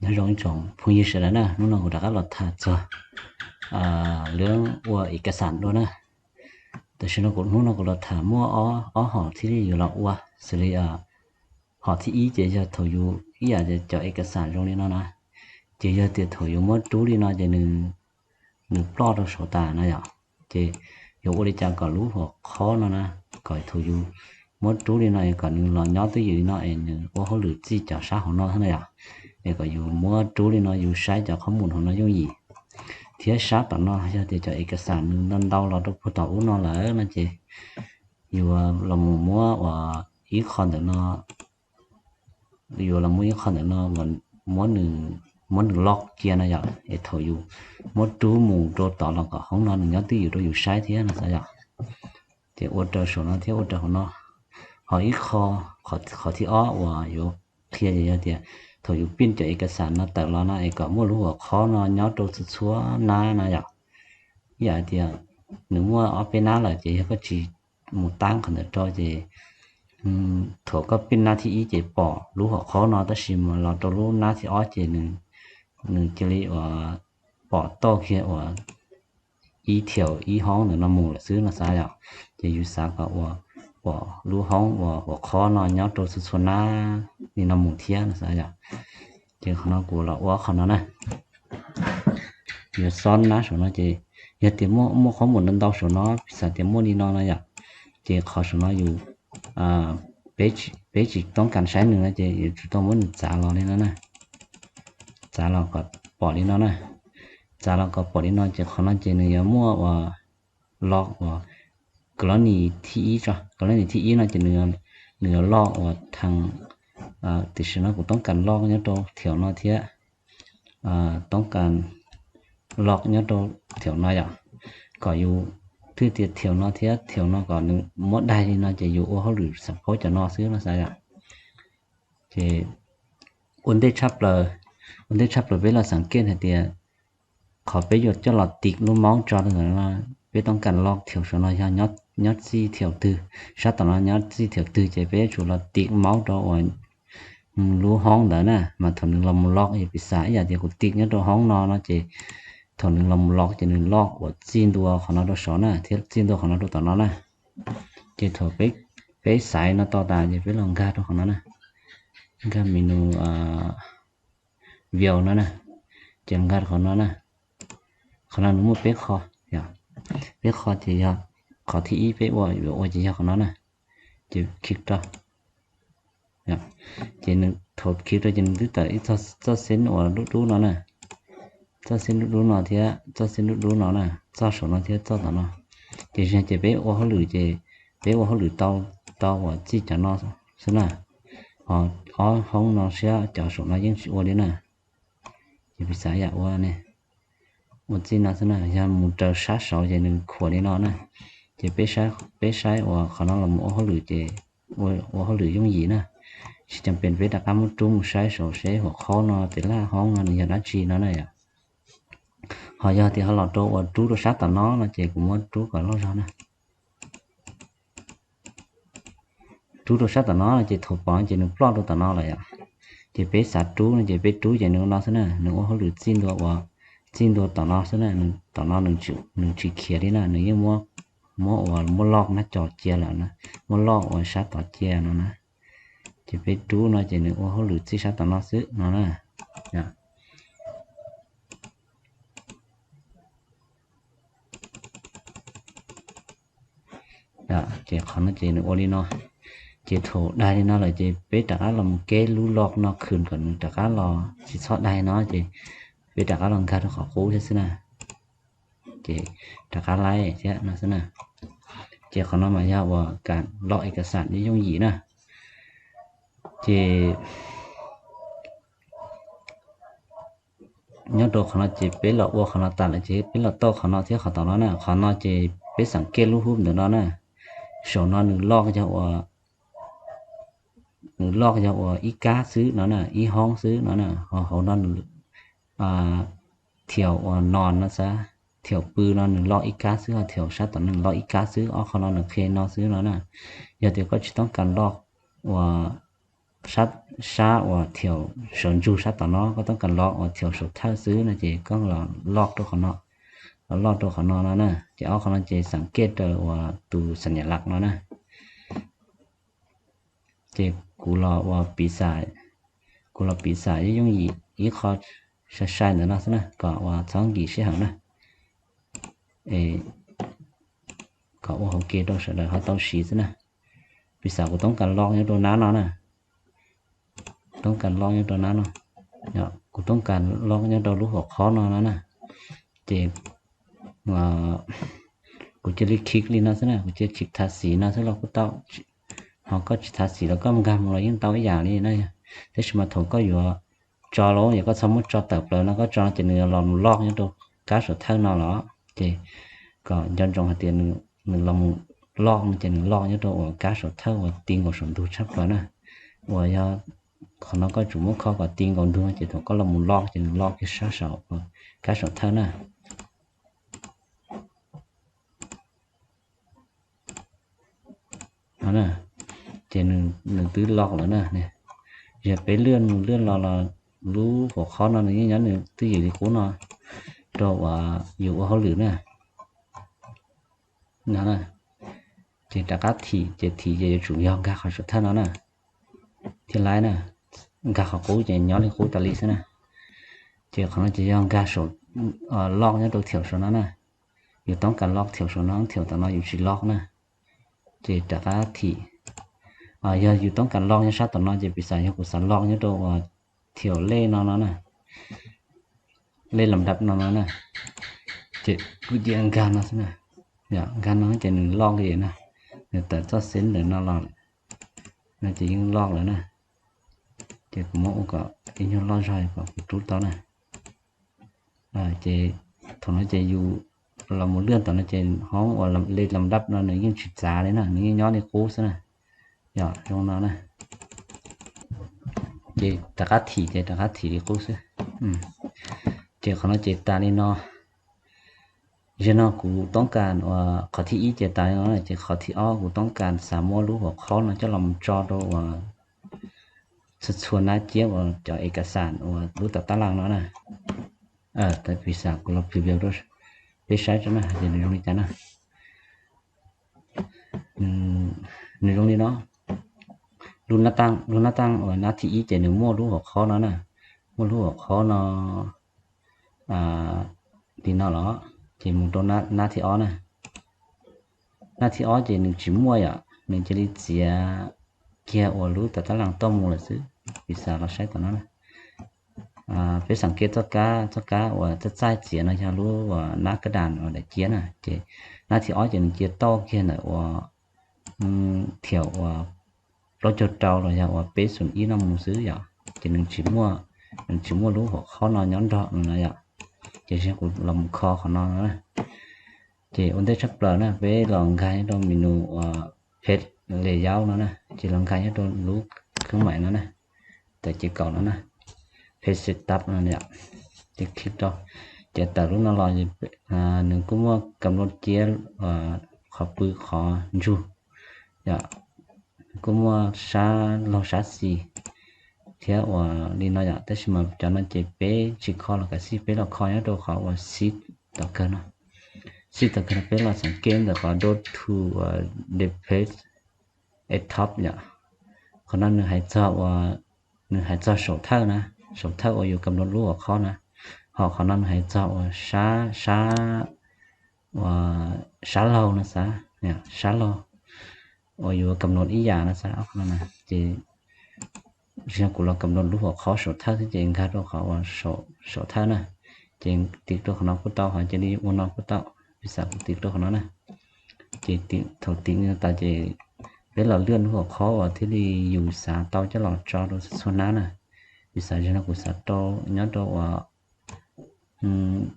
Nyob zoo ib tsoom phooj ywg sawv daws na, hnub no kuv rov qab los tham txog lub ua ib kas xam dua na. Tam sim no kuv hnub no kuv los tham muaj ob hom thiaj li yus los ua, xws li hom thib ib ces yog thaum yus ib yam cov ib kas xam zoo li no na, ces yog tias thaum yus muab rub li no ces nws ploj rau saum tas na yom. Ces yuav ua li cas kom lub hauv qhob no na, kom thaum yus muab rub li no es kom nws los nyob twj ywm li no es nws ua hauj lwm txij cov sab hauv no thiab na yom. Es kom yus muab rub li no yus saib cov qhob mus hauv no yooj yim. Thiab sab tom no yog tias cov ib kas xam nws ntau ntau los rau puag tom ub no lawm no ces yuav los mus muab ua ib qho ntawm no, yuav los muab ib qho ntawm no muab nws loj cia no yom, es thaum yus muab rub mus rau tod los kom hoob no nws nyob twj ywm rau yus saib thiab no xav yom. Ces ua rau saum no thiab ua rau hauv no. Ho ib qho, qhov thib ob uas yuav qhia ces yog tias thaum yus pij cov ib kas xam no tawm los no es kom muaj lub hauv qhob no nyob rau txhua txhua nab no yom. Ib yam tias nws muaj ob peb nab lawm ces yog koj tsis mus tab qhov ntawd rau ces thaum koj pij nab thib ib ces pom lub hauv qhob no, tab sis mas los rau lub nab thib ob ces nws cia li uas pom tauj kiag uas ib thiaum ib hoob ntawm no mus lawm xwb no xav yom. Ces yus xav kom uas pom lub hoob uas hauv qhob no nyob rau txhua txhua nab li no mus thiab no xav yom. Ces qhov no kuv los ua qhov no na, yuav xob nab saum no ces yog tias muaj qhob mus ntau ntau saum no, piv xam tias muaj li no no yom, ces qhov saum no yus, peb tsis toob kas saib nws no ces yuav tsum tau muab nws txav los li no na. Txav los kom pom li no na. Txav los kom pom li no ces qhov no ces nws yuav muaj uas loj uas colony thib ib, colony thib ib no ces nws yuav loj uas thaum, tiam sis no kuv toob kas loj nyob rau thiaum no thiab, toob kas loj nyob rau thiaum no yom, kom yus twb tias thiaum no thiab thiaum no kom nws muab daig li no ces yus ua hauj lwm xam phaub cov no xwb no xav yom. Ces ua ntej tshaj plaws, ua ntej tshaj plaws peb los xav kej hais tias qhov peb yuav coj los tim lub maub tso ntawd no, peb toob kas loj thiaum saum no yog nyob txij thiaum twg, sab tom no nyob txij thiaum twg ces peb yuav tsum los tim maub rau uas lub hoob ntawd na, mas thaum nws los mus loj, yog piv xam ib yam tias kuv tim nyob rau hoob no no ces thaum nws los mus loj ces nws loj uas txij ntua qhov no rau saud na thiab txij ntua qhov no rau tom no na. Ces thaum peb xaiv no tau tas ces peb los nkag rau qhov no na, nkag menu view no na, ces nkag qhov no na. Qhov no nws muaj peb qho, peb qho ces yog qhov thib ib peb ua yuav ua ces yog qhov no na, ces khiv rau. Ces nws thaum khiv rau ces nws twb tawm ib txoj xeeb uas dub dub no na, txoj xeeb dub dub no thiab txoj xeeb dub dub no na, txoj saum no thiab txoj tom no. Ces ces peb ua hauj lwm ces peb ua hauj lwm tau, tau uas txij cov no xwb na. Ho ob hoob no siab cov saum no yeej tsis ua li na. Ces piv xam yam ua ne, ua txij no xwb na, yog mus raws sab saud ces nws khuam li no na. Ces peb saib uas qhov no los ua hauj lwm ces ua hauj lwm yooj yim na. Tsis cam pes peb rov qab muab rub mus saib saud seb hauv qhov no tes laj hoob no nws yog dab tsi no na yom. Ho yog tias ho los rau uas rub rau sab tom no no ces kuv muab rub kom loj zog na. Rub rau sab tom no ces thaum pom ces nws ploj rau tom no lawm yom. Ces peb xav rub no ces peb rub ces nws ua no xwb na, nws ua hauj lwm txij ntua uas, txij ntua tom no xwb na, tom no nws tsis khiav li na, nws yeej muab, muab uas muab loj nab co cia lawm na, muab loj uas sab tod cia no na. Ces peb rub no ces nws ua hauj lwm txij sab tom no xwb no na. Ces qhov no ces nws ua li no. Ces thaum daig li no lawm ces peb rov qab los mus keb lub loj no khwm kom nws rov qab los tsis txhob daig no ces peb rov qab los nkag rau qhov qub thiab xwb na. Ces rov qab laib thiab no xwb na. Ces qhov no mas yog uas kam loj ib kas xam yooj yim na. Ces nyob rau qhov no ces peb los ua qhov no tas lawm ces peb los tauj qhov no thiab qhov tom no na. Qhov no ces peb xav kej lub hub ntawm no na. Saum no nws loj yog uas, nws loj yog uas ib kab xwb no na, ib hoob xwb no na. Ho hauv no nws thiaum uas no no xav, thiaum pw no nws loj ib kab xwb, ho thiaum sab tom no nws loj ib kab xwb, ob qho no nws qhia no xwb no na. Yog tias koj tsis toob kas loj uas sab, sab uas thiaum saum ntsug sab tom no, koj toob kas log uas thiaum saum thawj xwb no ces koj los log rau qhov no, los log rau qhov no no na. Ces ob qhov no ces xam kej raws uas tus xam nyam laj no na. Ces kuv los uas piv xam, kuv los piv xam yooj yim ib qho sai sai ntawm no xwb na, kom uas txhob nkim sij hawm na, kom ua hauv ke rau sawv daws ho tau siv xwb na. Piv xam kuv toob kas log nyob rau nab no na, toob kas log nyob rau nab no, kuv toob kas log nyob rau lub hauv qhob no no na. Ces kuv cia li khij li no xwb na, kuv cia li khij thav xim no xwb los kuj tau, ho koj tsis thav xim los koj nkag mus los yeej tau ib yam li na. Tab sis mas thaum koj yuav tso los yog koj txhob muab tso tawm plaws no, koj tso no ces nws los mus log nyob rau kab saum thawj no los, ces kom nco ntsoov hais tias nws los mus log no ces nws log nyob rau uas kab saum thawj uas ti nkaus saum ntug tshaj plaws na. Uas yog qhov no koj tsum muab kho kom ti nkaus ntug no ces thaum koj los mus log ces nws log kiag sab saum uas kab saum thawj na. No na, ces nws twb log lawm na. Yog peb lwaj mus lwaj los los lub hauv qhob no nws yeej nyob nws twj ywm li qub no rau uas yus ua hauj lwm na. No na, ces rov qab thim, ces thim ces yuav tsum yog nkag qhov saum thawj no na, thiaj laib na. Nkag qhov qub ces nyob li qub tas li xwb na. Ces qhov no ces yog nkag saum, log nyob rau thiaum saum no na. Yus toob kas log thiaum saum no, thiaum tom no yus tsis log na. Ces rov qab thim. Yog yus toob kas log nyob sab tom no ces piv xam yog kuv xav log nyob rau uas thiaum lej no no na, lej las dab no no na, ces kuv cia nkag no xwb na. Nkag no ces nws log li na, nws tawm txoj xeeb ntawm no los no ces yeej log lawm na. Ces kuv muab ua kom ib nyuag loj zog kom kuv rub tau na. Ces thaum no ces yus los mus lwaj tom no ces hoob uas lej las dab no nws yeej tsis txav li na, nws yeej nyob li qub xwb na. Yog zoo no na. Ces rov qab thim ces rov qab thim li qub xwb. Ces qhov no ces tas li no. Zaum no kuv toob kas uas qhov thib ib ces tas li no, ces qhov thib ob kuv toob kas xav muab lub hauv qhob no coj los tso rau uas txhua txhua nab ciab uas cov ev kas xam uas lub tom tab laj no na. Piv xam kuv los preview rau peb saib tso na, ces nws zoo li cas na. Nws zoo li no. Lub nab taaj, lub nab taaj uas nab thib ib ces nws muaj lub hauv qhob no na, muaj lub hauv qhob no li no los, ces mus rau nab thib ob na. Nab thib ob ces nws tsis muaj yom, nws cia li txiav kiag uas lub tom tab laj tuaj mus lawm xwb. Piv xam los saib tom no na. Peb xam kev txoj kab, txoj kab uas txaij txaij txiav no yog lub uas nab kab das uas daim cia na, ces nab thib ob ces nws cia toj kiag ntawm uas thiaum uas plaub caug rau los yog uas peb xoom ib no mus xwb yom, ces nws tsis muaj, nws tsis muaj lub hauv qhob no nyob nrog no yom. Ces kuv los mus kho qhov no na. Ces ua ntej tshaj plaws na peb los nkag nyob rau menu uas page layout no na, ces los nkag nyob rau lub khwb maim no na, tawm ces kaum no na, page setup no yom, ces click rau, ces tawm lub no los nws kuj muaj kam loj ciab qhov pw qhov ntsug yom, kuj muaj sab laug sab xis thiab uas li no yom, tab sis mas cov no ces peb tsis kho los kav xij, peb los kho nyob rau qhov uas sib tom kawg no. Sib tom kawg no peb los xam kev ntawm qhov go to uas default at top yom. Qhov no nws hais txog uas, nws hais txog saum thawj na, saum thawj uas yus kam loj lub hauv qhob na. Ho qhov no nws hais txog uas sab, sab, uas sab laug no xav, sab laug uas yus kam loj ib yam no xav, ces kuv los kam loj lub hauv qhob saum thawj xwb ces nkag rau qhov uas saum thawj na. Ces tim rau qhov no kuj tau, ho cia li ua no kuj tau, piv xam kuv tim rau qhov no na. Ces thaum tim li no tas ces peb los lwaj lub hauv qhob uas thiaj li yus xav tau coj los tso rau txhua nab na. Piv xam zaum no kuv xav rau nyob rau uas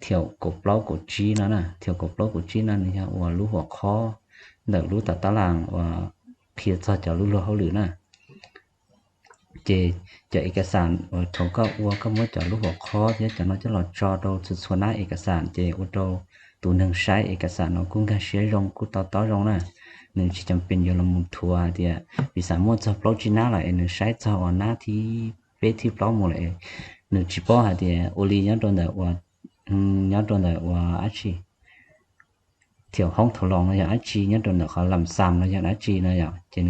thiaum kaum plaub kaum tsib no na, thiaum kaum plaub kaum tsib no nws yog uas lub hauv qhob ntawm lub tom tab laj uas qhia txog cov lub luag hauj lwm na. Ces cov ev kas xam uas thaum koj ua koj muab cov lub hauv qhob thiab cov no coj los tso rau txhua txhua nab ev kas xam ces ua rau tus neeg saib ev kas xam no kuj nkag siab zoo kuj to taub zoo na. nws tsis cam pees yuav los mus thuav hais tias piv xam muaj txog plaub tsib nab lawm es nws saib txog uas nab thib peb thib plaub mus lawm, nws tsis paub hais tias ua li nyob rau ntawm uas, nyob rau ntawm uas dab tsi, thiaum hoob thaum loos no yog dab tsi, nyob rau ntawm qhov lam xam no yog dab tsi no yom, ces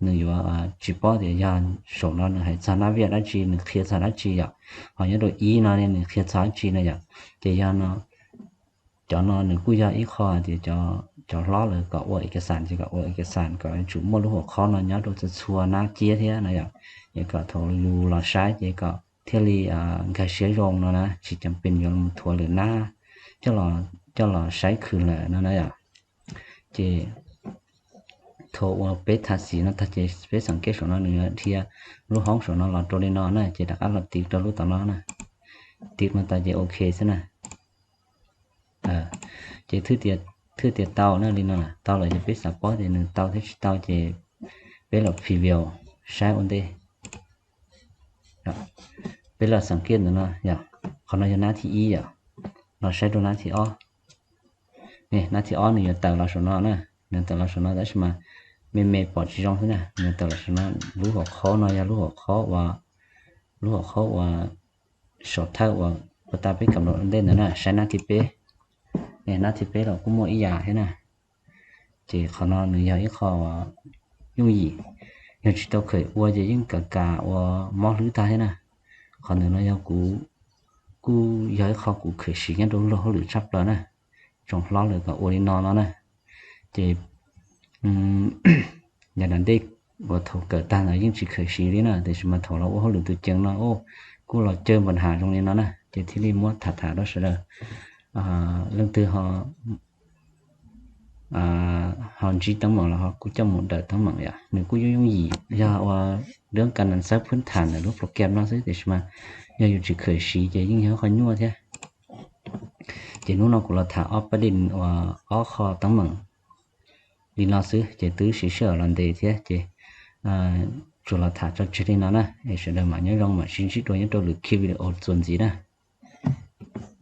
nws yuav tsis paub tias yog saum no nws hais txog nab viaj dab tsi, nws qhia txog dab tsi yom, ho nyob rau ib no nws qhia txog dab tsi no yom. Ces yog no, cov no nws kuj yog ib qho hais tias cov hlob lawv kom ua ib kas xas ces kom ua ib kas xas kom yuav tsum muaj lub hauv qhob no nyob rau txhua txhua nab ciab thiab no yom. Ces kom thaum yus los saib ces kom thiaj li nkag siab zoo no na, tsis cam pees yuav los thuav lwm nab coj los saib khwv lawm no na yom. Ces thaum uas peb tha xim no tag ces peb xeem kej saum no nws yuav dhia lub hoob saum no los rau li no na, ces rov qab los tiv rau lub tom no na. Tiv no tas ces ok xwb na. Ces thwj tias tau na, li no tau lawm ces peb xav paub tias nws tau thiab tsis tau ces peb los preview saib ua ntej. Peb los xeem kej ntawm no yom, qhov no yog nab thib ib yom, los saib rau nab thib ob. Nab thib ob nws yuav tawm los saum no na, nws tawm los saum no tab sis mas me me pom tsis zoo xwb na, nws tawm los saum no. Lub hauv qhob no yog lub hauv qhob uas, lub hauv qhob uas saum thawj uas puas tas peb kam los ua ntej ntawd na, saib nab thib peb. Nab thib peb los kuj muaj ib yam thiab na. Ces qhov no nws yog ib qho uas yooj yim, yog tsis tau khawm ua ces yeej kam kam ua mob hlwb tag thiab na. Qhov ntawm no yog kuv, kuj yog ib qho kuv khawm siv nyob rau luag hauj lwm tshaj plaws na. Tsoom hlob lawv kom ua li no no na. Ces yav tom ntej uas thaum kawm tag ntawd yeej tsis khawm siv li na, tiam sis mas thaum los ua hauj lwm tus ceev no kuj los cawg npa has zoo li no na, ces thiaj li muab tham tham rau sawv daws. Leej twg ho ntsib teeb meem los ho kuj coj mus dawm teeb meem yom, nws kuj yooj yooj yim, yog ua dab kas nas xawb phwb tham ntawm lub program no xwb, tiam sis mas yog yus tsis khawm siv ces yeej yog qhov nyuaj thiab. Ces hnub no kuv los tham ob pab di uas ob qho teeb meem li no xwb ces twb siv sij hawm los ntev thiab ces tsuas los tham tso tseg li no na, es sawv daws mam nyob zoo mam sib ntsib dua nyob rau lwm ki video txuas ntxiv na.